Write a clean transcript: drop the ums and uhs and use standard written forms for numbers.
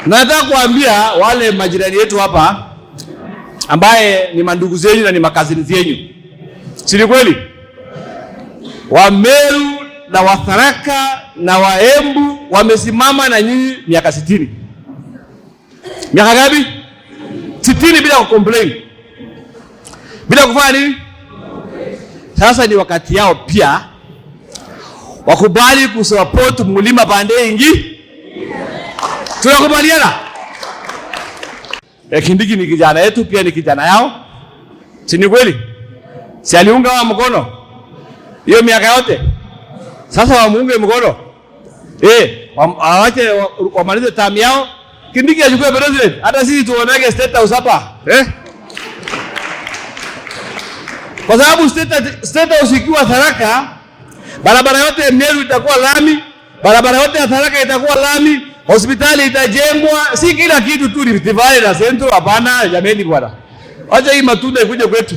Nataka kuambia wale majirani yetu hapa ambaye ni mandugu zenyu na ni makazini zenyu, si ni kweli? Wameru na Watharaka na Waembu wamesimama na nyinyi miaka 60. Miaka ngapi? 60 bila kucomplain, bila kufanya nini? Sasa ni wakati yao pia wakubali kusupport mlima pande ingi. Tunakubaliana? Kindiki ni kijana yetu, pia ni kijana yao, si ni kweli? Si aliunga wa mkono hiyo miaka yote, sasa wamuunge mkono, waache wamalize term yao. Kindiki achukue president, hata sisi tuoneke State House hapa, eh? Kwa sababu State House ikiwa Tharaka, barabara yote ya Meru itakuwa lami, barabara yote ya Tharaka itakuwa lami, hospitali itajengwa, si kila kitu tu Rift Valley na Central. Hapana jameni, bwana, acha hii matunda ikuje kwetu.